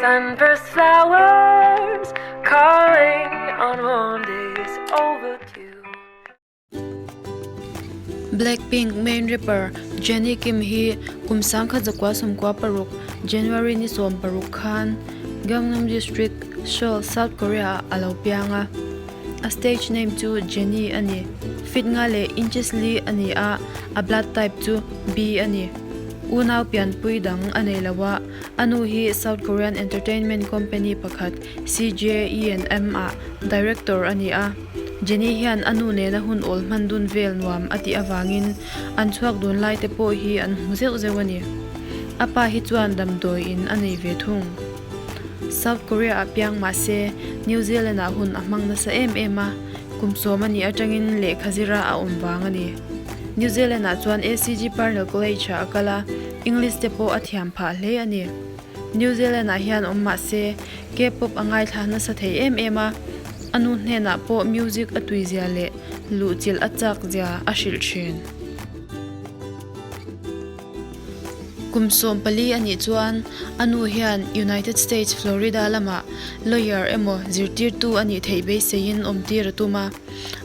Sunburst flowers calling on warm days overdue. Blackpink main rapper Jennie Kim hi kum 1996 January ni 16 khan Gangnam District, Seoul, South Korea ah a lo piang a. A stage name chu Jennie a ni. Feet nga leh inches li a ni a, a blood type chu B a ni. Unau pianpui dang a nei lo a, a nu hi South Korean entertainment company pakhat CJ-E&M ah director a ni a. Jennie hian a nu nena hun awl hman dun vel nuam a tih avangin an chhuak dun lai te pawh hi an hmu zeuh zeuh a ni. A pa hi chuan damdawi in a nei ve thung. South Korea ah piang mah se New Zealand ah hun a hmang nasa em em a, kum sawm a nih atangin lehkha zira a awm vang a ni. New Zealand ah chuan ACG Parnell College ah a kal a, English te pawh a thiam phah hle a ni. New Zealand ah hian awm mah se K-pop a ngaithla nasa thei em em a, a nu hnenah pawh music a tuizia leh luhchilh a chak zia a hrilh thin. Kum 14 a nih chuan a nu hian United States, Florida lamah lawyer emaw zirtirtu a nih theih beiseiin awmtir a tum a.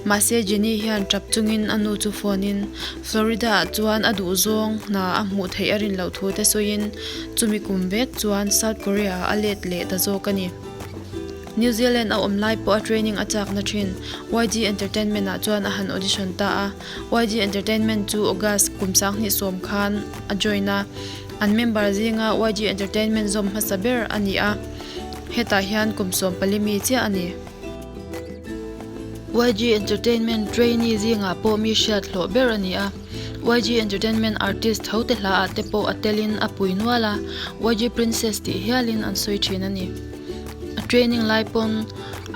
Mahse Jenny hian tap chungin a nu chu phone in Florida ah chuan a duhzawng hna a hmuh theih a rin loh thu te sawiin chumi kum vek chuan South Korea ah a let leh ta zawk a ni. New Zealand a awm lai pawh a training a chakna thin YG Entertainment ah chuan a han audition ta a. YG Entertainment chu August kum 2010 khan a join a, an member zinga YG Entertainment zawm hmasa ber a ni a, hetah hian kum 14 mi chiah a ni. YG Entertainment trainee zingah pawh mi hriat hlawh ber a ni a, YG Entertainment artist tho te hlaah te pawh a telin a pui nual a, YG Princess tih hialin an sawi thin a ni. A training lai pawn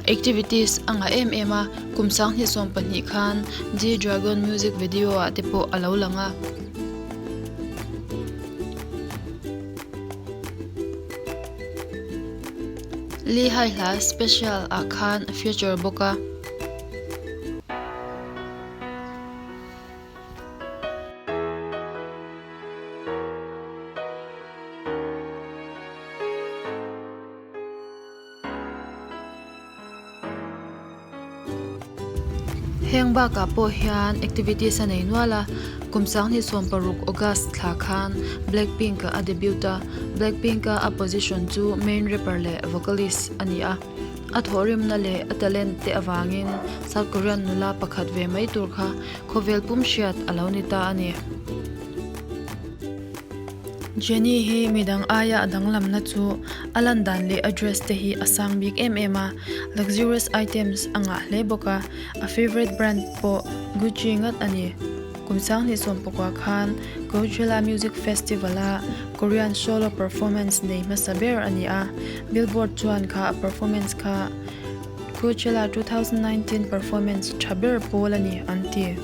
activities a ngah em em a, kum 2012 khan G-Dragon music video ah te pawh a lo lang a. Lee Hi hla Special ah khan a feature bawk a. Heng bakah pawh hian activities a nei nual a, kum 2016 August thla khan Blackpink ah a debut a, Blackpink a a position chu main rapper leh vocalist a ni a. A thawhrimna leh a talent te avangin South Korean nula pakhat ve mai tur kha khawvel pum hriat a lo ni ta a ni. Jennie hi midang aia a danglamna chu a lan dan leh a dress te hi a sang bik em em a, luxurious items a ngah hle bawk a, a favourite brand pawh Gucci ngat a ni. Kum 2019 khan Coachella Music Festival a Korean solo performance nei hmasa ber a ni a, Billboard chuan kha a performance kha Coachella 2019 performance tha ber pawl a ni an ti.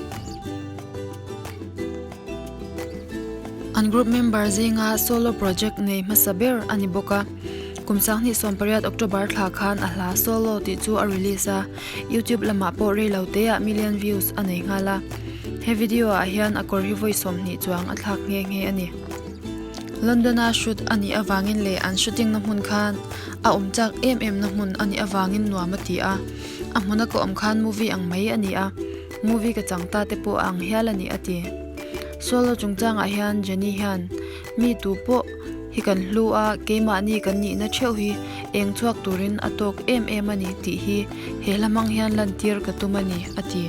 An group member zinga solo project nei hmasa ber a ni bawk a. Kum 2018 October thla khan a hla Solo tih chu a release a, YouTube lamah pawh rei lo teah million views a nei nghal a. He video ah hian a kawr hi vawi 20 chuang a thlak nghe nghe a ni. London-a shoot a nih avangin leh an shooting na hmun khan a awm chak em em na hmun a nih avangin nuam a ti a. A hmuna ka awm khan movie ang mai a ni a. Movie ka chang ta te pawh a ang hial a ni a ti. Solo chungchangah hian Jenny hian mi tu pawh hi kan hlu a, keimahni kan nihna theuh hi eng chhuak turin a tawk em em a ni tih hi he hla hmang hian lantir ka tum a ni a ti.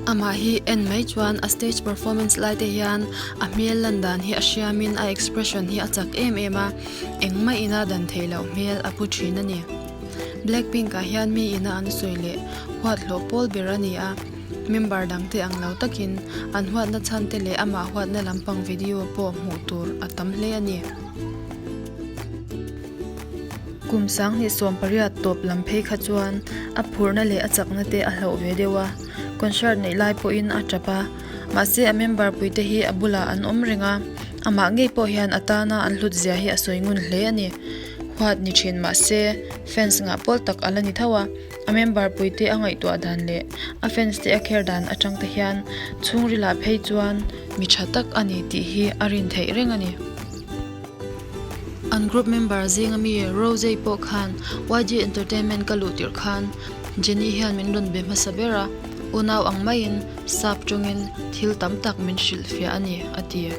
Amah hi en mai chuan a stage performance lai te hian a hmel lan dan hi a hriamin a expression hi a chak em em a, engmah ina dan theih loh hmel a pu thin a ni. Blackpink ah hian mi ina an sawi leh huat hlawh pawl ber a ni a, member dang te ang lo takin an huatna chhan te leh amah huatna lampang video pawh hmuh tur a tam hle a ni. Kum 2018 tawp lam phei kha chuan a phurna leh a chakna te a hloh ve deuh a, concert neih lai pawhin a tap a, mahse a member puite hi a bulah an awm reng a, amah ngei pawh hian a tana an hlut zia hi a sawi ngun hle a ni. Huat ni thin mahse fans ngah pawl tak a la ni tho a, a member puite a ngaihtuah dan leh a fans te a care dan atang te hian chhungrilah phei chuan mi tha tak a ni tih hi a rin theih reng a ni. An group member zinga mi Rosey pawh khan YG Entertainment ka luh tirh khan Jennie hian min rawn be hmasa ber a, unau ang maiin sap tawngin thil tam tak min hrilhfiah a ni, a ti.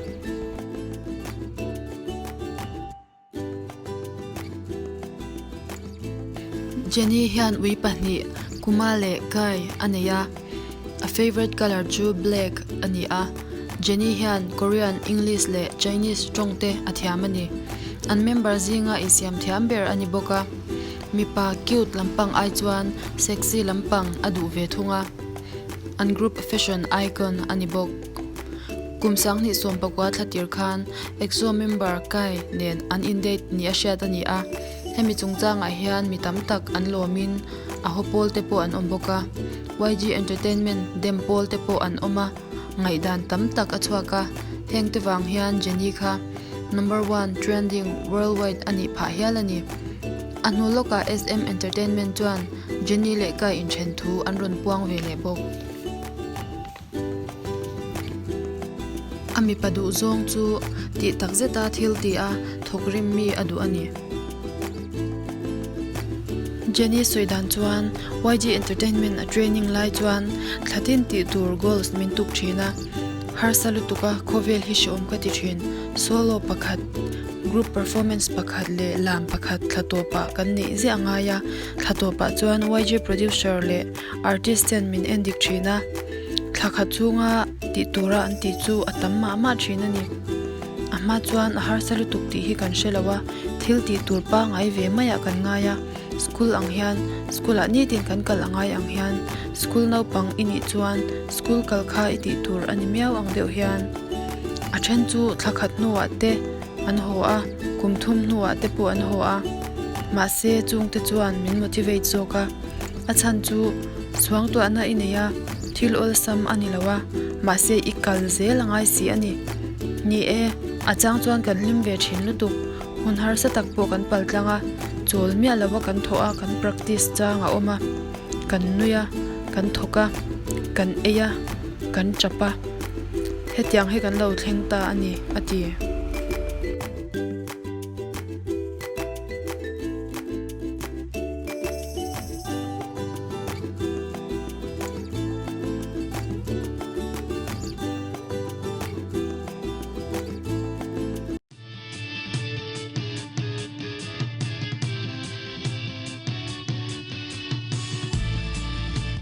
Jennie hian ui pahnih Kuma leh Kai a nei a, a favourite colour chu black a ni a. Jennie hian Korean, English leh Chinese tawng te a thiam a ni. An member zinga insiam thiam ber a ni bawk a, mipa cute lampang ai chuan sexy lampang a duh ve thung a, an group fashion icon a ni bawk. Kum 2019 thla tir khan EXO member Kai nen an indate ni a hriat a ni a, hemi chungchangah hian mi tam tak an lawmin a haw pawl te pawh an awm bawk a, YG Entertainment dem pawl te pawh an awm a, ngaihdan tam tak a chhuak a, heng te vang hian Jennie kha number one trending worldwide a nih phah hial a ni. A hnu lawkah SM Entertainment chuan Jennie leh Kai inthen thu an rawn puang ve leh bawk. A mipa duh zawng chu tih tak zeta thil ti a thawk rim mi a duh a ni. Jenny sawi dan chuan YG Entertainment a training lai chuan thla tin tih tur goals min tuk thin a, harsa lutuk a khawvel hi hreawm ka ti thin. Solo pakhat, group performance pakhat leh lam pakhat thla tawpah kan neih ziah ngai a, thla tawpah chuan YG producer leh Artist ten min en dik thin a, thla khat chhunga tih tura an tih chu a tam mah mah thin a ni. A hma chuan a harsa lutuk tih hi kan hre lo a, thil tih tur pangngai ve maiah kan ngai a, school ang hian school ah nitin kan kal a ngai ang hian school naupang i nih chuan school kal kha i tih tur a ni miau ang deuh hian. A then chu thla khat hnuah te an haw a, kum thum hnuah te pawh an haw a, mahse chungte chuan min motivate zawk a. A chhan chu chhuangtuahna i nei a, thil awlsam a ni lo a, mahse i kal zel a ngai si a ni. Ni e, a chang chuan kan hlim ve thin lutuk, hun harsa tak pawh kan pal tlang a, chawl miah lova kan thawh a, kan practice chang a awm a, kan nui a, kan thawk a, kan ei a, kan tap a, hetiang hi kan lo thleng ta a ni, a ti.